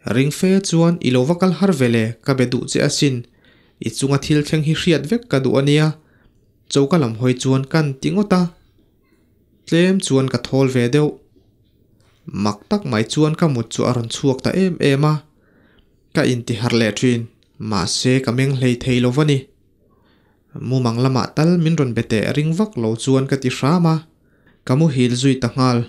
Ring fe chuan i lo va kal har ve le, ka be duh che asin, i chunga thil thleng hi hriat vek ka duh ania, choka lam hawi chuan kan ti ngawt a. Tlem chuan ka thawl ve deuh. Mak tak mai chuan ka mut chu a rawn chhuak ta em em a, ka inti harh leh thin, mahse ka meng hlei thei lo va ni. Mumang lamah tal min rawn be teh ring vak lo chuan ka ti hram a, ka muhil zui ta nghal.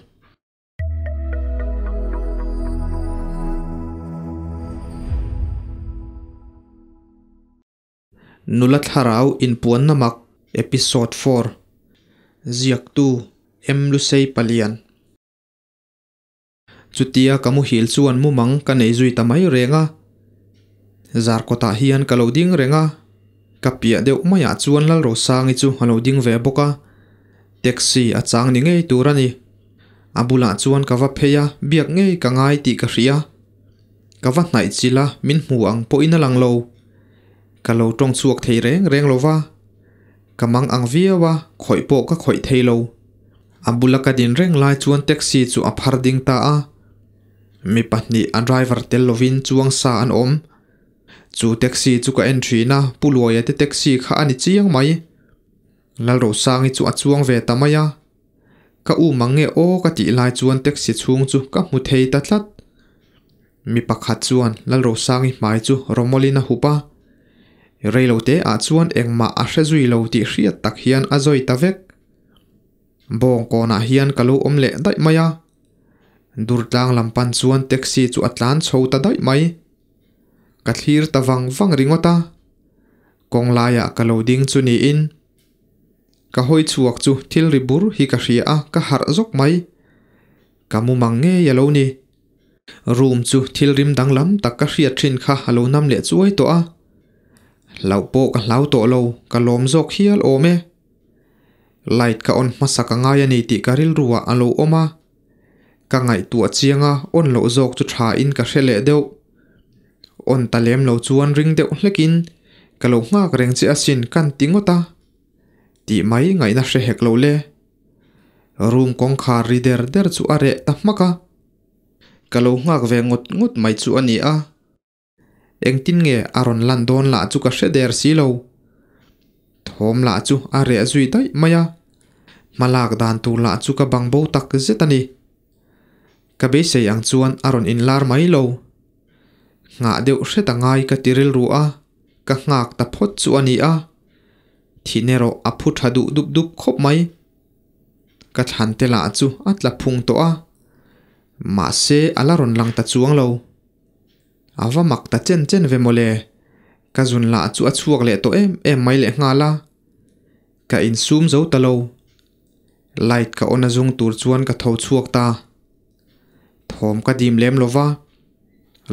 Nula Thlarau Inpuanna Mak Episode 4 Ziaktu M Lusei Palian Chutia ka muhil chuan mumang ka nei zui ta mai reng a. Zarkawtah hian ka lo ding reng a, ka piah deuh maiah chuan Lalrosangi chu a lo ding ve bawk a, taxi a chang ni ngei tur a ni. A bulah chuan ka va phei a, biak ngei ka ngai tih ka hria. Ka va hnaih chilh a, min hmu ang pawhin a lang lo. Ka lo tawng chhuak thei reng reng lo va, ka mang ang viau a, khawih pawh ka khawih thei lo. A bula ka din reng lai chuan taxi chu a phar ding ta a, mi pahnih a driver tel lovin chuang sa an awm. Chu taxi chu ka en thin a, Pu Luaia te taxi kha a ni chiang mai. Lalrosangi chu a chuang ve ta mai a, Ka u mang nge aw ka tih lai chuan taxi chhung chu ka hmu thei ta tlat. Mi pakhat chuan Lalrosangi hmai chu rawmawlin a hup a, reilote ah chuan engmah a hre zui lo tih hriat tak hian a zawi ta vek. Bawng kawnah hian ka lo awm leh daih mai a, Durtlang lam pan chuan taxi chu a tlan chho ta daih mai. Ka thlir ta vang vang ringawt a, kawng laiah ka lo ding chu niin. Ka hawi chhuak chu thil ri bur hi ka hria a, ka harh zawk mai. Ka mu mang ngei a lo ni. Room chu thil rim danglam tak ka hriat thin kha a lo nam leh chuai tawh a. Hlauh pawh ka hlau tawh lo, ka lawm zawk hial awm e. Light ka on hmasa ka ngai a ni tih ka rilru ah a lo awm a. Ka ngaihtuah chiang a, on loh zawk chu tha in ka hre leh deuh. On ta lem lo chuan ring deuh hlek in, ka lo nghak reng che asin kan ti ngawt a. Tih mai ngaihna hre hek lo le. Room kawngkhar ri der der chu a reh ta hmak a. Ka lo nghak ve ngawt ngawt mai chu a ni a. Engtin nge a rawn lan dawn lah chu ka hre der si lo. Thawm lah chu a reh zui daih mai a. Hmalak dan tur lah chu ka bang bo tak zet a ni. Ka beisei ang chuan a rawn inlar mai lo. Nghah deuh hret a ngai ka ti rilru a, ka nghak ta phawt chu a ni a. Thin erawh a phu tha duh dup dup khawp mai. Ka thlan te lah chu a tla phung tawh a, mahse a la rawn lang ta chuang lo. A va mak ta chen chen ve mawle, ka zun lah chu a chhuak leh tawh em em mai leh nghal a. Ka insum zo ta lo. Light ka on a zung tur chuan ka tho chhuak ta. Thawm ka dim lem lo va,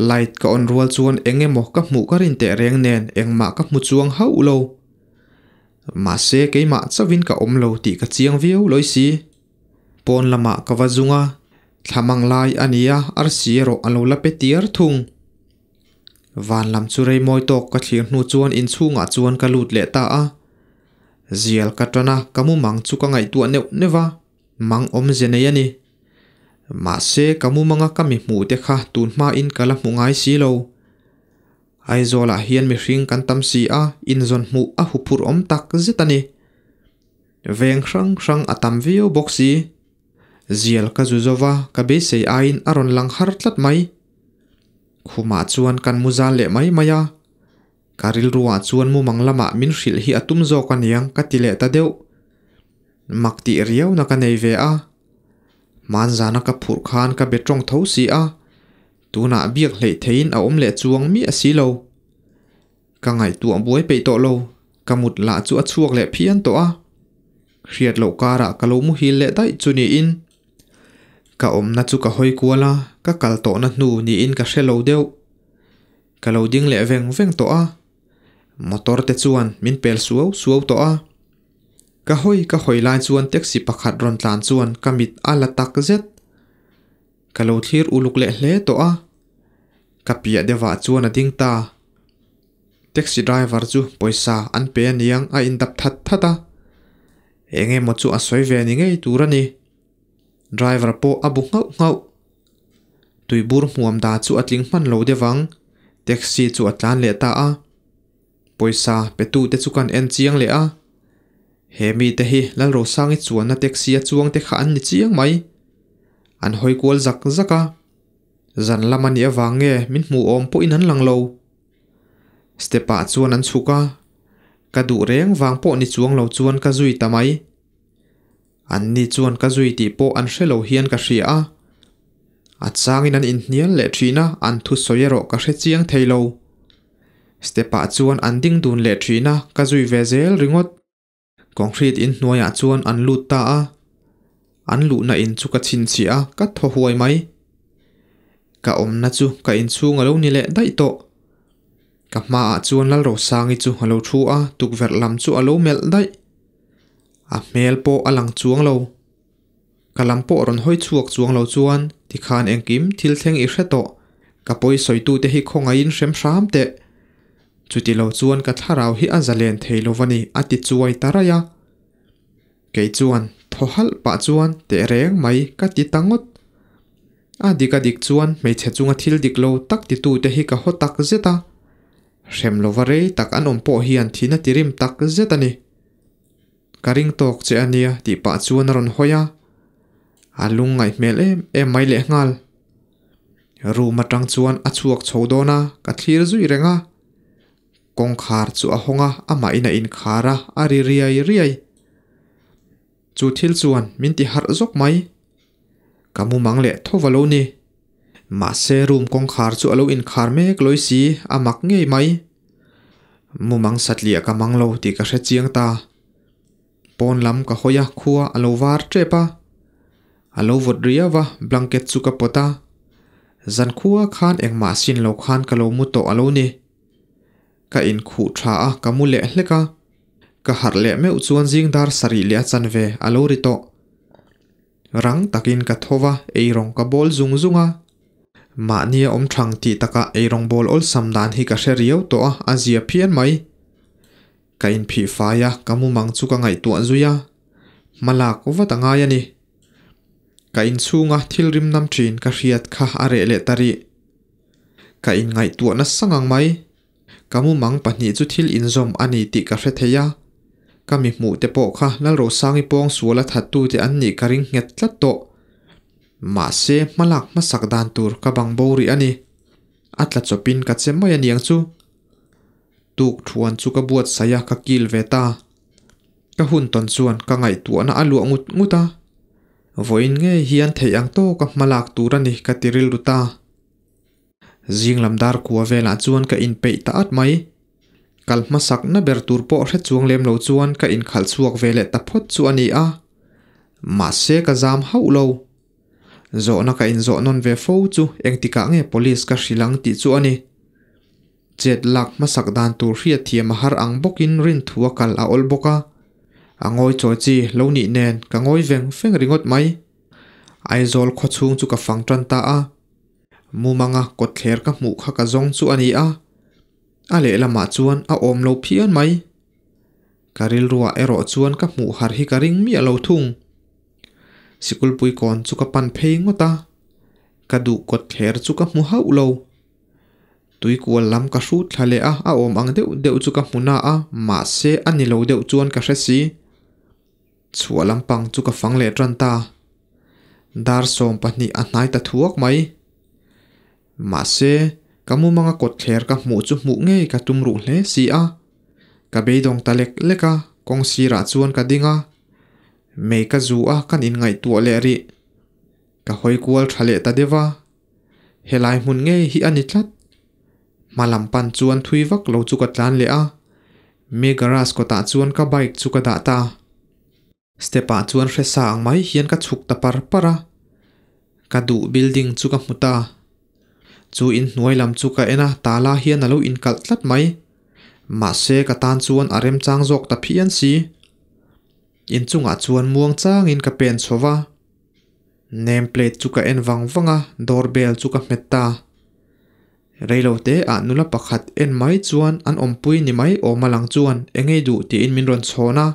light ka on rual chuan eng emaw ka hmuh ka rin teh reng nen engmah ka hmu chuang hauh lo. Mahse keimah chauhin ka awm lo tih ka chiang viau lawi si. Pawn lamah ka va zung a, thla mang lai a ni a, arsi erawh a lo la pe tiar thung. Van lam chu rei mawi tawk ka thlir hnu chuan inchhungah chuan ka lut leh ta a. Zial ka tan a, ka mumang chu ka ngaihtuah neuh neuh va, mang awmze nei a ni. Mahse ka mumanga ka mi hmuh te kha tun hmain ka la hmu ngai si lo. Aizawlah hian mihring kan tam si a, inzawn hmuh a huphurh awm tak zet a ni. Veng hrang hrang a tam viau bawk si. Zial ka zu zo va, ka beisei aiin a rawn lang har tlat mai. Khumah chuan kan mu zal leh mai mai a. Ka rilruah chuan mumang lamah min hrilh hi a tum zawk aniang ka ti leh ta deuh. Mak tih riauna ka nei ve a. Hmanzana ka phurh khan ka be tawng tho si a, tunah biak hleih theiin a awm leh chuang miah si lo. Ka ngaihtuah buai peih tawh lo, ka mut lah chu a chhuak leh phian tawh a. Hriat loh karah ka lo muhil leh daih chu niin. Ka awmna chu ka hawi kual a, ka kal tawhna hnu niin ka hre lo deuh. Ka lo ding leh veng veng tawh a, motor te chuan min pel suau suau tawh a. Ka hawi ka hawi lai chuan taxi pakhat rawn tlan chuan ka mit a la tak zet. Ka lo thlir uluk leh hle tawh a, ka piah deuhah chuan a ding ta. Taxi driver chu pawisa an pe aniang a indap that that a, eng emaw chu a sawi ve ni ngei tur a ni. Driver pawh a bu nghauh nghauh. Tuibur hmuam da chu a tling hman lo deuh ang, taxi chu a tlan leh ta a. Pawisa pe tu te chu kan en chiang leh a. He mi te hi Lalrosangi chuanna taxi a chuang te kha an ni chiang mai. An hawi kual zak zak a. Zan lam a nih avang nge min hmuh awm pawhin an lang lo. Step ah chuan an chhuk a. Ka duh reng vang pawh ni chuang lo chuan ka zui ta mai. An ni chuan ka zui tih pawh an hre lo hian ka hria a. A changin an inhnial leh thin a, an thusawi erawh ka hre chiang thei lo. Step ah chuan an ding dun leh thin a, ka zui ve zel ringawt. Concrete in hnuaiah chuan an lut ta a. An luhna in chu ka chhinchhiah a, ka thaw huai mai. Ka awmna chu ka inchhung a lo ni leh daih tawh. Ka hmaah chuan Lalrosangi chu a lo thu a, tukverh lam chu a lo melh daih. A hmel pawh a lang chuang lo. Ka lam pawh rawn hawi chhuak chuang lo chuan tikhan engkim thil thleng i hre tawh, ka pawi sawitute hi khawngaihin hrem hram teh. Chuti lo chuan ka thlarau hi a zalen thei lo va ni a ti chuai ta raih a. Kei chuan thaw halh pah chuan teh reng mai ka ti ta ngawt. A dik a dik chuan hmeichhe chunga thil dik lo tak titute hi ka haw tak zet a. Hrem lova rei tak an awm pawh hian thina tirim tak zet a ni. Ka ring tawk che a nia tih pah chuan a rawn hawi a. A lung ngaih hmel em em mai lehnghal. Room atang chuan a chhuak chho dawn a, ka thlir zui reng a. Kawngkhar chu a hawng a, amah in a inkhar a, a ri riai riai. Chu thil chuan min ti harh zawk mai. Ka mumang leh tho va lo ni. Mahse room kawngkhar chu a lo inkhar mek lawi si, a mak ngei mai. Mumang satliah ka mang lo tih ka hre chiang ta. Pawn lam ka hawi a, khua a lo var tep a. A lo vawt riau a, blanket chu ka pawt a. Zankhua khan engmah sin lo khan ka lo mu tawh a lo ni. Ka inkhuh tha a, ka mu leh hlek a. Ka harh leh meuh chuan zing dar sarih leh a chanve a lo ri tawh. Rang takin ka tho va, eirawng ka bawl zung zung a. Mahnia awm thang tih takah eirawng bawl awlsam dan hi ka hre riau tawh a, a zia phian mai. Ka inphih fai a, ka mumang chu ka ngaihtuah zui a. Hmalak vat a ngai a ni. Ka inchhunga thil rim nam thin ka hriat kha a reh leh ta rih. Ka inngaihtuah nasa ngang mai. Ka mumang pahnih chu thil inzawm a ni tih ka hre thei a. Ka mi hmuh te pawh kha Lalrosangi pawng sual a thattu te an nih ka ring nghet tlat tawh. Mahse hmalak hmasak dan tur ka bang bo rih a ni. A tla chawpin ka che mai a niang chu. Tuk thuan chu ka buatsaih a, ka kil ve ta. Ka hun tawn chuan ka ngaihtuahna a luah ngut ngut a. Vawiin ngei hian theih ang tawka hmalak tur a ni ka ti rilru ta. Zing lam dar kua velah chuan ka inpeih ta at mai. Kal hmasak na ber tur pawh hre chuang lem lo chuan ka inkhalh chhuak ve leh ta phawt chu a ni a. Mahse ka zam hauh lo. Zawhna ka inzawh nawn ve fo chu engtikah nge police ka hrilh ang tih chu a ni. Chet lak hmasak dan tur hriatthiam a har ang bawkin rinthu a kal a awl bawk a. A ngawi chawi chi lo nih nen ka ngawi veng veng ringawt mai. Aizawl khawchhung chu ka fang tan ta a. Mumanga kawtthler ka hmuh kha ka zawng chu a ni a. A lehlamah chuan a awm lo phian mai. Ka rilruah erawh chuan ka hmuh har hi ka ring miah lo thung. Sikulpui kawn chu ka pan phei ngawt a. Ka duh kawtthler chu ka hmu hauh lo. Tuikual lam ka hrut thla leh a, a awm ang deuh deuh chu ka hmu na a, mahse a ni lo deuh chuan ka hre si. Chhuah lampang chu ka fang leh tan ta. Dar 20 a hnai ta thuak mai. Mahse, ka mumanga kawtthler ka hmuh chu hmuh ngei ka tum ruh hle si a. Ka beidawng ta lek lek a, kawng sirah chuan ka ding a. Mei ka zu a, kan inngaihtuah leh rih. Ka hawi kual tha leh ta deuh a. Helai hmun ngei hi a ni tlat. Hma lam pan chuan thui vak lo chu ka tlan leh a, mi garage kawtah chuan ka bike chu ka dah ta. Step ah chuan hre sa ang mai hian ka chhuk ta par par a, ka duh building chu ka hmu ta. Chu inhnuai lam chu ka en a, tala hian a lo inkalh tlat mai. Mahse ka tan chuan a remchang zawk ta phian si. Inchungah chuan muang changin ka pen chho va. Name plate chu ka en vang vang a, door bell chu ka hmet ta. Reilo te ah nula pakhat en mai chuan an awmpui ni mai awm a lang chuan engei duh tiin min rawn chhawn a.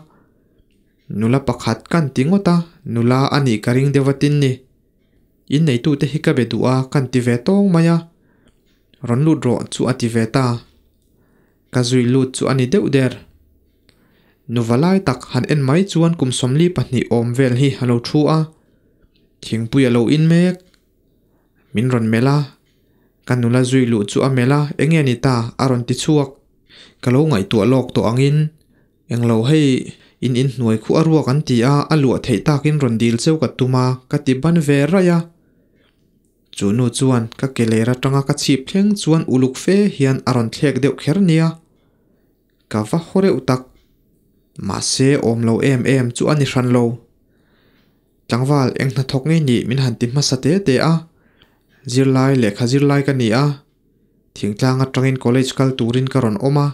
Nula pakhat kan ti ngawt a, nula a nih ka ring deuh a tin ni. In neitute hi ka be duh a kan ti ve tawng mai a, rawn lut rawh chu a ti ve ta. Ka zui lut chu a ni deuh der. Nuva lai tak han en mai chuan kum 42 awm vel hi a lo thu a, thingpui a lo in mek. Min rawn melh a, ka nula zui luh chu a melh a, enge ni ta a rawn ti chhuak. Ka lo ngaihtuah lawk tawh angin Englo hei, in inhnuai khu a ruak an ti a, a luah theih takin rawn dil cheu ka tum a, ka ti ban ve raih a. Chu nu chuan ka ke ler atanga ka chhip thleng chuan uluk fe hian a rawn thlek deuh kher nia. Ka va haw reuh tak. Mahse awm lo em em chu a ni hran lo. Tlangval eng hnathawk ngei nih min han ti hmasa te te a. Zirlai lehkha zirlai ka ni a. Thingtlang atangin college kal turin ka rawn awm a.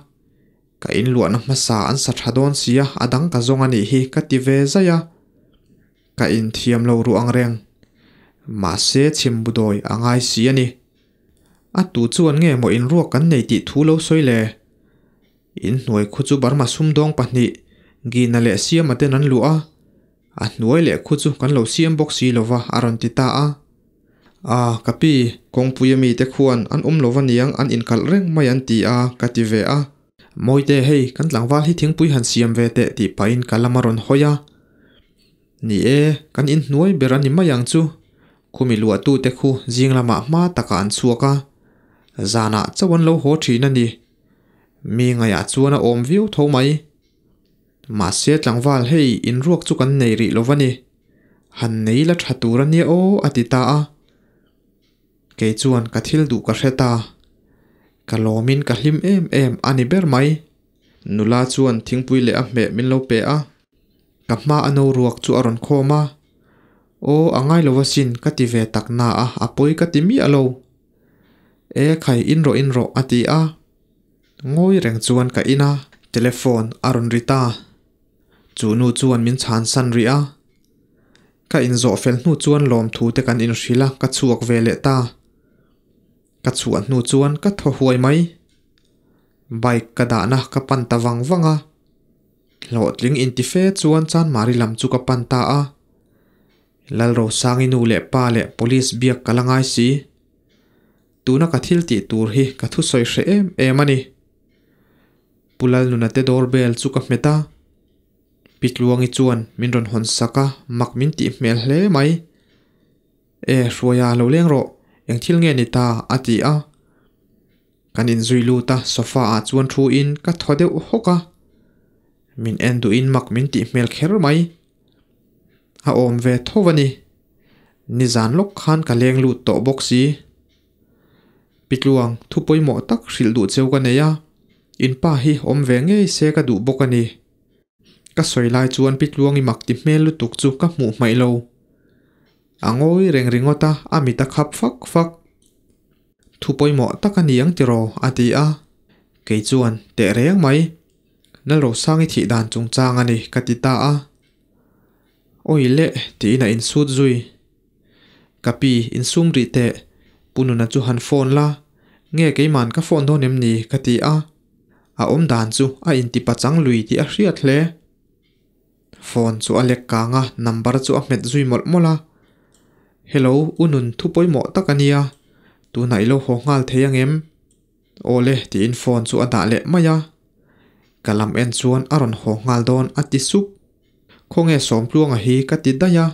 Ka inluahna hmasa an sa tha dawn sia, a dang ka zawng a nih hi ka ti ve zaih a. Ka inthiam lo ruh ang reng. Mahse chhimbudawi a ngai si a ni. A tu chuan nge maw inruak kan nei tih thu lo sawi le? Inhnuai khu chu Burma sumdawng pahnih, Gina leh Siama ten an luh a. A hnuai leh khu chu kan lo siam bawk si lova a rawn ti ta a. A, ka pi, kawngpui ami te khuan an awm lova niang an inkalh reng mai an ti a, ka ti ve a. Mawite, hei kan tlangval hi thingpui han siam ve teh tih pahin ka lam a rawn hawi a. Ni e, kan inhnuai ber a ni mai ang chu. Khumi luahtute khu zing lamah hma takah an chhuak a, zanah chauh an lo haw thin a ni. Mi ngaihah chuan a awm viau tho mai. Mahse tlangval hei inruak chu kan nei rih lo va ni. Han nei la tha tur a nia aw a ti ta a. Kei chuan ka thil duh ka hre ta. Ka lawmin ka hlim em em a ni ber mai. Nula chuan thingpui leh a hmeh min lo pe a. Ka hma a no ruak chu a rawn khawm a. Aw a ngai lo asin ka ti ve tak na a, a pawi ka ti miah lo. E khai in rawh in rawh a ti a. Ngawi reng chuan ka in a, telephone a rawn ri ta. Chu nu chuan min chhan san rih a. Ka inzawh fel hnu chuan lawmthu te kan inhrilh a, ka chhuak ve leh ta. Ka chhuah hnu chuan ka thaw huai mai. Bike ka dahna ka pan ta vang vang a. Hlawhtling inti fe chuan Chanmari lam chu ka pan ta a. Lalrosangi nu leh pa leh police biak ka la ngai si. Tuna ka thil tih tur hi ka thusawi hreh em em a ni. Pu Lalnuna te door bell chu ka hmet a, Pi Tluangi chuan min rawn hawn sak a, mak min tih hmel hle mai. E, Hruaia lo leng rawh, eng thil nge ni ta? a ti a. Kan inzui lut a, sofa ah chuan thu in ka thaw deuh hawk a. Min en duhin mak min tih hmel kher mai. A awm ve tho a ni. Nizan lawk khan ka leng lut tawh bawk si. Pi Tluang, thu pawimawh tak hrilh duh cheu ka nei a, in pa hi awm ve ngei se ka duh bawk a ni. Ka sawi lai chuan Pi Tluangi mak ti hmel lutuk chu ka hmuh hmaih lo. A ngawi reng ringawt a, a mit a khap fak fak. Thu pawimawh tak a ni ang tiraw? a ti a. Kei chuan, Teh reng mai. Lalrosangi thih dan chungchang a ni, ka ti ta a. Awi le, tiin a insut zui. Ka pi, insum rih teh, Pu Nuna chu han phone la, nge keiman ka phone dawn em ni? ka ti a. A awm dan chu a inti pachang lui tih a hriat hle. Phone chu a lek kang a, number chu a hmet zui mawlh mawlh a. Hello, U Nun thu pawimawh tak a nia, tunah i lo haw nghal thei ang em? Awle tiin phone chu a dah leh mai a. Ka lam en chuan a rawn haw nghal dawn a ti sup. Khawnge Sawmtluanga hi ka ti daih a.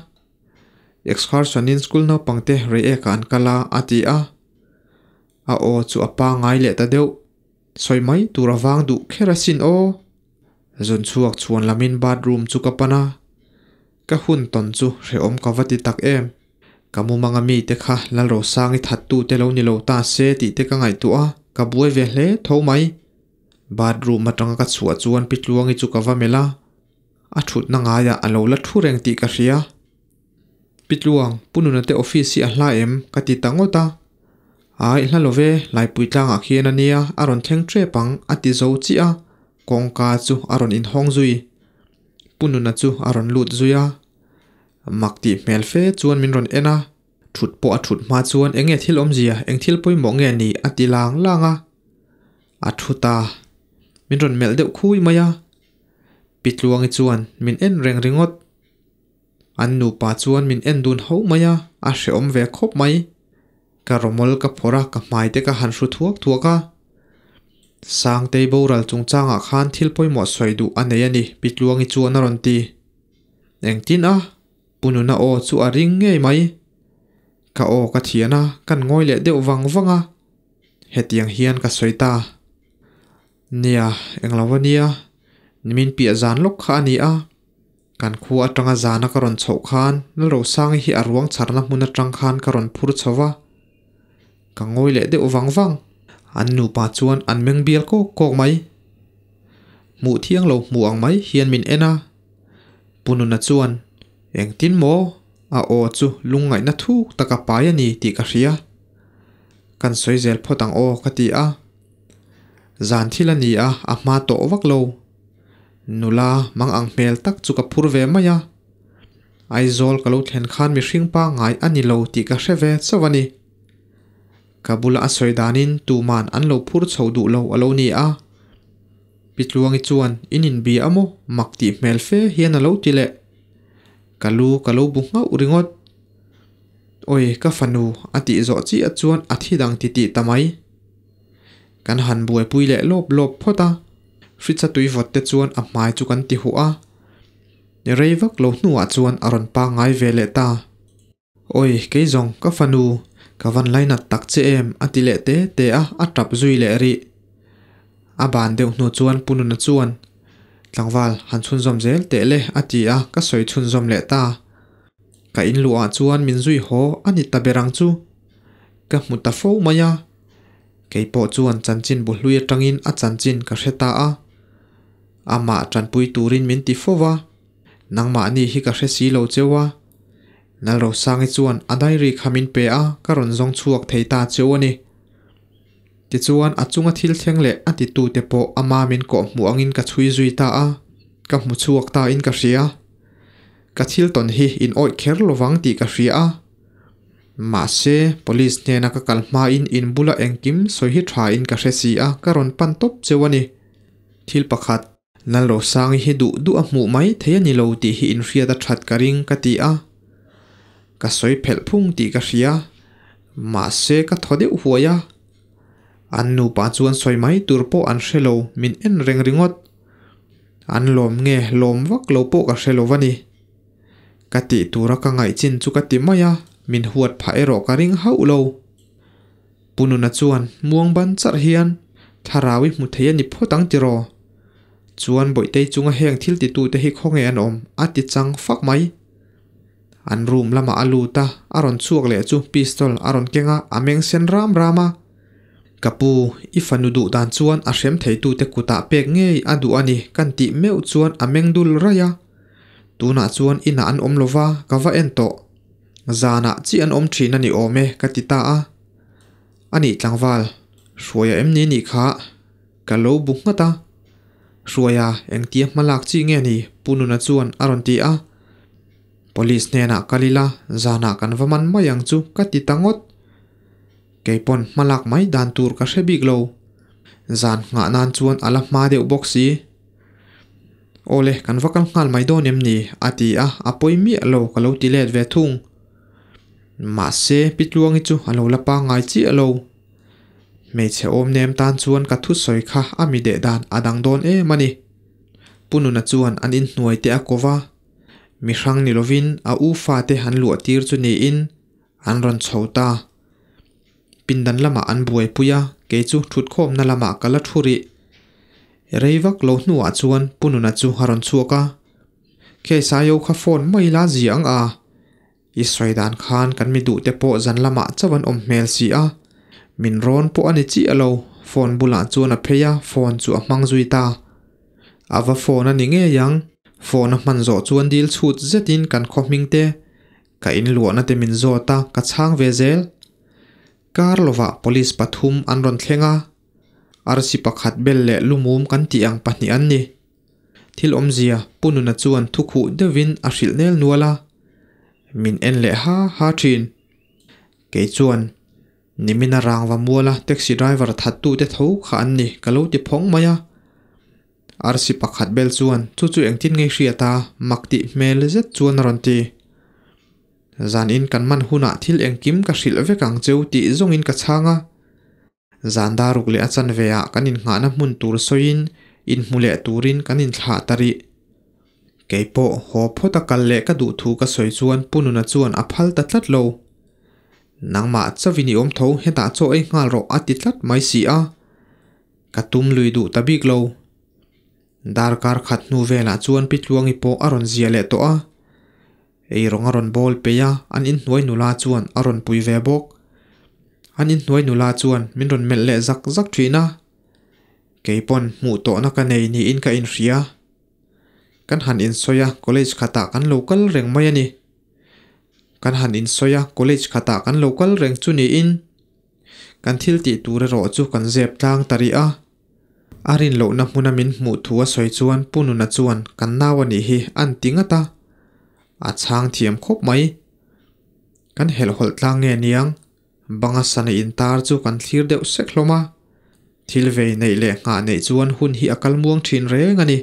Excursion in school naupang te reiek ah an kal a a ti a. A aw chu a pangai leh ta deuh. Sawi mai tur a vang duh kher asin aw. Zun chhuak chhuan lamin bathroom chu ka pan a. Ka hun tawn chu hrehawm ka va ti tak em. Ka mumanga mite kha Lalrosangi thattu te lo ni lo ta se tih te ka ngaihtuah a, ka buai ve hle tho mai. Bathroom atanga ka chhuah chuan Pi Tluangi chu ka va melh a, a thutna ngaiah a lo la thu reng tih ka hria. Pi Tluang, Pu Nuna te office hi a hla em? ka ti ta ngawt a. Ai, hla lo ve, Laipui tlangah khian a nia, a rawn thleng tep ang, a ti zo chiah a, kawngka chu a rawn inhawng zui. Pu Nuna chu a rawn lut zui a. Mak tih hmel fe chuan min rawn en a, thut pawh a thut hma chuan enge thil awmzia, eng thil pawimawh nge ni a ti lang lang a. A thu ta. Min rawn melh deuh khui mai a. Pi Tluangi chuan min en reng ringawt. An nupa chuan min en dun ho mai a, a hrehawm ve khawp mai. Ka rawmawl ka phawrh a, ka hmai te ka han hru thuak thuak a. Sangtei boral chungchangah khan thil pawimawh sawi duh a nei a ni, Pi Tluangi chuan a rawn ti. Engtin a? Pu Nuna aw chu a ring ngei mai. Ka aw ka thian a, kan ngawi leh deuh vang vang a. Hetiang hian ka sawi ta. Nia, englo a nia, nimin piah zan lawk kha a ni a. Kan khua atanga zana ka rawn chhoh khan Lalrosangi hi a ruang chharna hmun atang khan ka rawn phur chho va. Ka ngawi leh deuh vang vang. An nupa chuan an meng bial kawk kawk mai. Hmuh thiang lo hmu ang mai hian min en a. Pu Nuna chuan, Engtin maw? A aw chu lungngaihna thuk taka pai a ni tih ka hria. Kan sawi zel phawt ang aw ka ti a. Zan thil a ni a, a hma tawh vak lo. Nula mang ang hmel tak chu ka phur ve mai a. Aizawl ka lo thlen khan mihring pangngai a ni lo tih ka hre ve chauh a ni. Ka bula a sawi danin tuman an lo phur chho duh lo a lo ni a. Pi Tluangi chuan in inbia a maw mak tih hmel fe hian a lo ti leh. Ka lu ka lo bu nghauh ringawt. Awi ka fanu a tih zawh chiah chuan a thi dang titih ta mai. Kan han buaipui leh lawp lawp phawt a, hricha tui vawt te chuan a hmai chu kan ti huh a. Rei vak lo hnuah chuan a rawn pangngai ve leh ta. Awi kei zawng ka fanu, ka van lainat tak che em a ti leh te te a, a tap zui leh rih. A ban deuh hnu chuan Pu Nuna chuan, Tlangval, han chhunzawm zel teh le a ti a, ka sawi chhunzawm leh ta. Ka inluah chuan min zui haw a ni ta ber ang chu. Ka hmu ta fo mai a. Kei pawh chuan chanchin bu hlui atangin a chanchin ka hre ta a. Amah tanpui turin min ti fo va, nangmahni hi ka hre si lo cheu a. Lalrosangi chuan a diary kha min pe a, ka rawn zawng chhuak thei ta cheu a ni. Tichuan a chunga thil thleng leh a titute pawh ama min kawh hmuh angin ka chhui zui ta a, ka hmu chhuak ta in ka hria. Ka thil tawn hi in awih kher lovang tih ka hria a. Mahse, police hnena ka kal hmain in bula engkim sawi hi tha in ka hre si a, ka rawn pan tawp cheu a ni. Thil pakhat, Lalrosangi hi duh duh a hmuh mai thei a ni lo tih hi inhriat a that ka ring ka ti a. Ka sawi phelh phung tih ka hria. Mahse, ka thaw deuh huai a. An nupa chuan sawi mai tur pawh an hre lo, min en reng ringawt. An lawm nge lawm vak lo pawh ka hre lo va ni. Ka tih tura ka ngaih chin chu ka ti mai a, min huat phah erawh ka ring hauh lo. Pu Nuna chuan muang ban charh hian thlarau i hmu thei a ni phawt ang tiraw? Chuan Bawihtei chunga heng thil titute hi khawnge an awm? a ti chang fak mai. An room lamah a lut a, a rawn chhuak leh chu pistol a rawn keng a, a meng sen ram ram a. Ka pu, i fanu duh dan chuan a hrem theitute kutah pek ngei a duh a ni kan tih meuh chuan a meng dul raih a. Tunah chuan inah an awm lova, ka va en tawh. Zanah chi an awm thin a ni awm e ka ti ta a. A nih tlangval, Hruaia em ni nih kha? Ka lo bu nghat a. Hruaia, engtia hma lak chi nge ni? Pu Nuna chuan a rawn ti a. Police hnenah kal ila, zanah kan va man mai ang chu ka ti ta ngawt. Kei pawn hma lak mai dan tur ka hre bik lo. Zan nghah nan chuan a la hma deuh bawk si. Awle, kan va kal nghal mai dawn em ni? a ti a, a pawi miah lo ka lo ti let ve thung. Mahse, Pi Tluangi chu a lo la pangngai chiah lo. Hmeichhe awm nem tan chuan ka thusawi kha a mi deh dan a dang dawn em a ni. Pu Nuna chuan an inhnuai te a ko va, mi hrang ni lovin a u fate an luah tir chu niin an rawn chho ta. Pindan lamah an buaipui a, kei chu thutkhawmna lamah ka la thu rih. Rei vak lo hnuah chuan Pu Nuna chu a rawn chhuak a, Khe Saio kha phone mai la zia ang a, i sawi dan khan kan mi duh te pawh zan lamah chauh an awm hmel si a, min rawn pawh a ni chiah lo, phone bulah chuan a phei a, phone chu a hmang zui ta. A va phone a ni ngei ang, phone a hman zawh chuan dil chhut zetin kan khaw hming te, ka inluahna te min zawt a, ka chhang ve zel. Kar lovah police pathum an rawn thleng a, arsi pakhat bel leh lumum kan tih ang pahnih an ni. Thil awmzia Pu Nuna chuan thu khuh deuhin a hrilh nel nual a, min en leh ha ha thin. Kei chuan, Nimina rangva muala taxi driver thattute tho kha an ni ka lo ti phawng mai a. Arsi pakhat bel chuan chu chu engtin nge hriat a mak tih hmel zet chuan a rawn ti. Zan in kan man hunah thil engkim ka hrilh vek ang cheu tih zawngin ka chhang a. Zan daruk leh a chanve ah kan innghahna hmun tur sawiin inhmu leh turin kan inthlah ta rih. Keipawh haw phawt a kal leh ka duh thu ka sawi chuan Pu Nuna chuan a phal ta tlat lo. Nangmah chauhin i awm tho hetah chaw ei nghal rawh a ti tlat mai si a. Ka tum lui duh ta bik lo. Darkar khat hnu velah chuan Pi Tluangi pawh a rawn zia leh tawh a. Eirawng a rawn bawl peih a, an inhnuai nula chuan a rawn pui ve bawk. An inhnuai nula chuan min rawn melh leh zak zak thin a. Kei pawn hmuh tawhna ka nei niin ka inhria. Kan han insawi a, college khatah kan lo kal reng mai a ni. Kan han insawi a, college khatah kan lo kal reng chu niin kan thil tih tur erawh chu kan zep tlang ta rih a. A rin lohna hmuna min hmuh thu a sawi chuan Pu Nuna chuan kan nau a nih hi an ti ngat a, a chhang thiam khawp mai. Kan helhhawlh tlang nge niang? Banga sana intar chu kan thlir deuh sek hlawm a. Thil vei neih leh nghah neih chuan hun hi a kal muang thin reng a ni.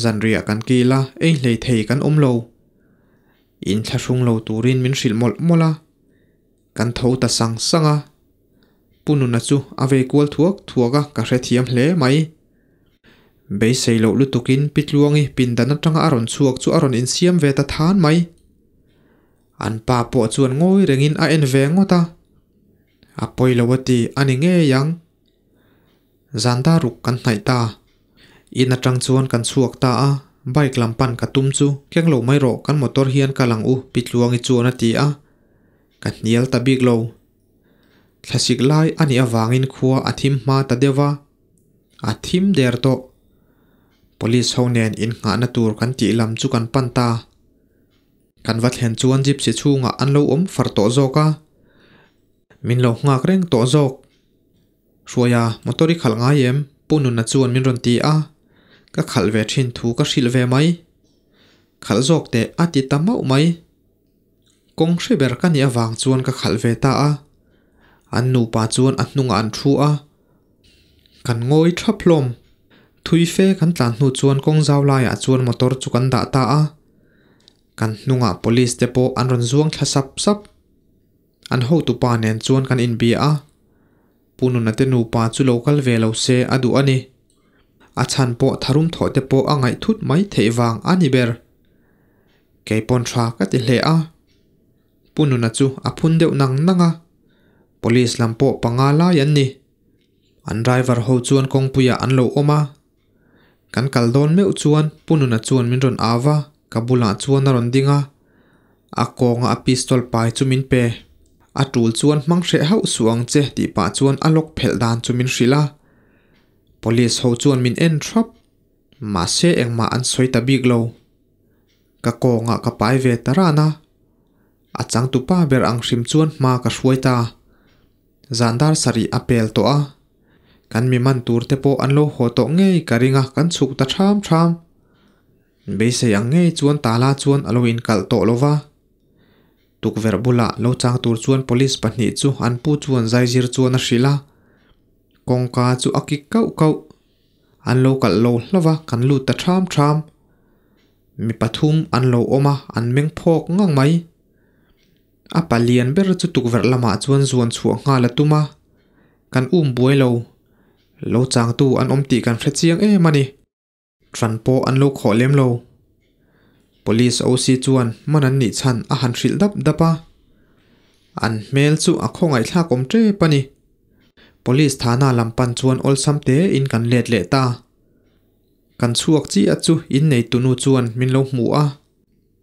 Zanriah kan kil a, ei hlei thei kan awm lo. Inthlahrung lo turin min hrilh mawlh mawlh a. Kan tho ta sang sang a. Pu Nuna chu a vei kual thuak thuak a, ka hrethiam hle mai. Beisei loh lutukin Pi Tluangi pindan atanga a rawn chhuak chu a rawn insiam ve ta than mai. An pa pawh chuan ngawi rengin a en ve ngawt a. A pawi lo a ti a ni ngei ang. Zan daruk kan hnaih ta. In atang chuan kan chhuak ta a, bike lam pan ka tum chu keng lo mai rawh kan motor hian kal ang u Pi Tluangi chuan a ti a. Ka hnial ta bik lo. Thlasik lai a nih avangin khua a thim hma ta deuh va, a thim der tawh. Police ho nen innghahna tur kan tih lam chu kan pan ta. Kan va thlen chuan gypsy chhungah an lo awm far tawh zawk a, min lo nghak reng tawh zawk. Hruaia, motor i khalh ngai em? Pu Nuna chuan min rawn ti a, ka khalh ve thin thu ka hrilh ve mai. Khalh zawk teh a ti ta mauh mai. Kawng hre ber ka nih avang chuan ka khalh ve ta a, an nupa chuan a hnungah an thu a, kan ngawi thap hlawm. Thui fe kan tlan hnu chuan kawng zau laiah chuan motor chu kan dah ta a, kan hnungah police te pawh an rawn zuang thla sap sap. An hotupa nen chuan kan inbia a, Pu Nuna te nupa chu lo kal ve lo se a duh a ni. A chhan pawh tharum thawh te pawh a ngaih thut mai theih vang a ni ber. Kei pawn tha ka ti hle a. Pu Nuna chu a phun deuh nang nang a. Police lam pawh panga lai an ni. An driver ho chuan kawngpuiah an lo awm a. Kan kal dawn meuh chuan Pu Nuna chuan min rawn au va, ka bulah chuan a rawn ding a. A kawnga a pistol pai chu min pe. A tul chuan hmang hreh hauh suh ang che tih pah chuan a lock phelh dan chu min hrilh a. Police ho chuan min en thrap. Mahse engmah an sawi ta bik lo. Ka kawngah ka pai ve ta ran a. A changtupa ber ang hrim chuan hma ka hruai ta. Zan dar sarih a pel tawh a. Kan mi man tur te pawh an lo haw tawh ngei ka ring a kan chhuk ta ṭham ṭham. Beisei ang ngei chuan tala chuan a lo inkalh tawh lo va. Tukverh bulah lo chang tur chuan police pahnih chu an pu chuan zaizir chuan a hrilh a. Kawngka chu a kik kauh kauh. An lo kalh lo hlauh va kan lut ta ṭham ṭham. Mi pathum an lo awm a, an meng phawk ngang mai. A palian ber chu tukverh lamah chuan zuan chhuah nghal a tum a, kan um buai lo. Lo changtu an awm tih kan hre chiang em a ni. Ṭan pawh an lo khawh lem lo. Police OC chuan man an nih chhan a han hrilh dap dap a. An hmel chu a khawngaihthlak awm ṭep a ni. Police thana lam pan chuan awlsam tein kan let leh ta. Kan chhuak chiah chu innei tunu chuan min lo hmu a.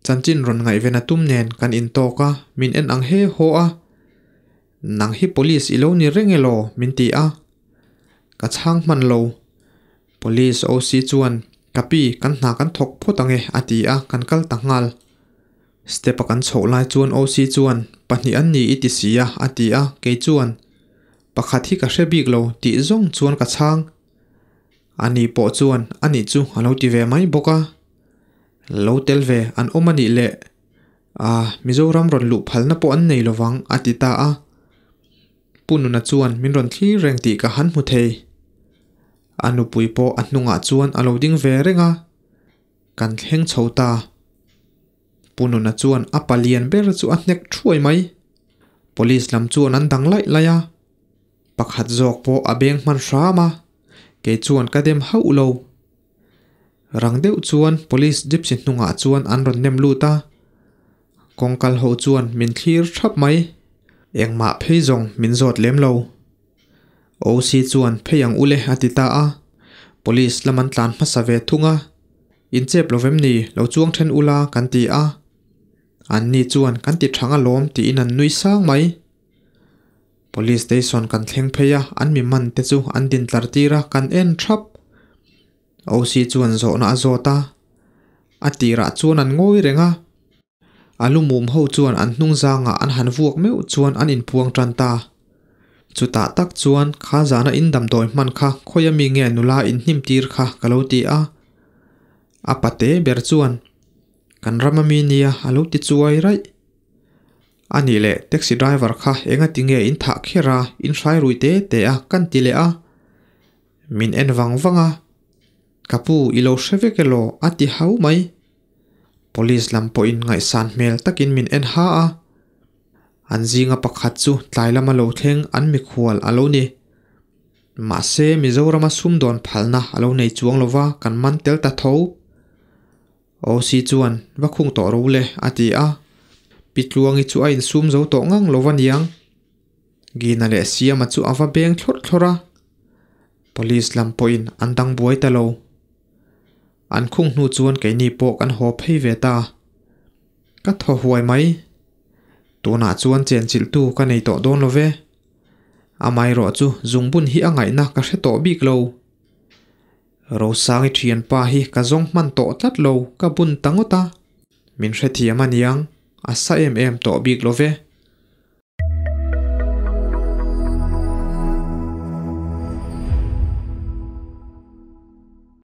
Chanchin rawn ngaihven a tum nen kan intawk a, min en ang he haw a. Nang hi police i lo ni reng elaw? min ti a. Ka chhang hman lo. Police OC chuan, Ka pi, kan hna kan thawk phawt ang e, a ti a, kan kal ta nghal. Step a kan chhoh lai chuan OC chuan, Pahnih an ni i ti si a, a ti a, kei chuan, Pakhat hi ka hre bik lo, tih zawng chuan ka chhang. Ani pawh chuan, Anih chu a lo ti ve mai bawk a. Lo tel ve an awm a nih leh Ah, Mizoram rawn luh phalna pawh an nei lovang, a ti ta a. Pu Nuna chuan min rawn thlir reng tih ka han hmu thei. A nupui pawh a hnungah chuan a lo ding ve reng a, kan thleng chho ta. Pununa chuan a palian ber chu a hnek thuai mai. Police lam chuan an dang laih laih a, pakhat zawk pawh a beng hman hram a, kei chuan ka dem hauh lo. Rang deuh chuan police gypsy hnungah chuan an rawn nem lut a, kawngkal ho chuan min thlir thap mai. Engmah phei zawng min zawt lem lo. OC chuan phei ang ule a ti ta a, police lam an tlan hmasa ve thung a, In chep lo vem ni, lo chuang then ula kan ti a. Anni chuan kan ti thang alawm tiin an nui sang mai. Police station kan thleng phei a, an mi man te chu an din tlar tir a, kan en thap. OC chuan zawhna a zawt a, a tirah chuan an ngawi reng a. A lumum ho chuan an hnung zangah an han vuak meuh chuan an inpuang tan ta. Chutah tak chuan kha zana in damdawi hman kha khawia mi nge nula inhnim tir kha ka lo ti a. A pate ber chuan kan rama mi nia a lo ti chuai raih. A nih leh taxi driver kha enga tinge in thah kher a, in hrai rui te te a kan ti leh a. Min en vang vang a, Ka pu i lo hre vek elaw a ti hau mai. Police lam pawhin ngaihsan hmel takin min en ha a. An zinga pakhat chu tlai lama lo thleng an mikhual a lo ni. Mahse Mizorama sumdawn phalna a lo nei chuang lova kan man tel ta tho. OC chuan va khung tawh ro le a ti a. Pi Tluangi chu a insum zo tawh ngang lo va niang. Gina leh Siama chu a va beng thlawrh thlawrh a. Police lam pawhin an dang buai ta lo. An khung hnu chuan keini pawh kan haw phei ve ta. Ka thaw huai mai. Tunah chuan chenchilhtu ka nei tawh dawn lo ve. Amaherawh chu zungbun hi a ngaihna ka hre tawh bik lo. Rosangi thianpa hi ka zawng hman tawh tlat lo ka bun ta ngawt a. Min hrethiam aniang, a sa em em tawh bik lo ve.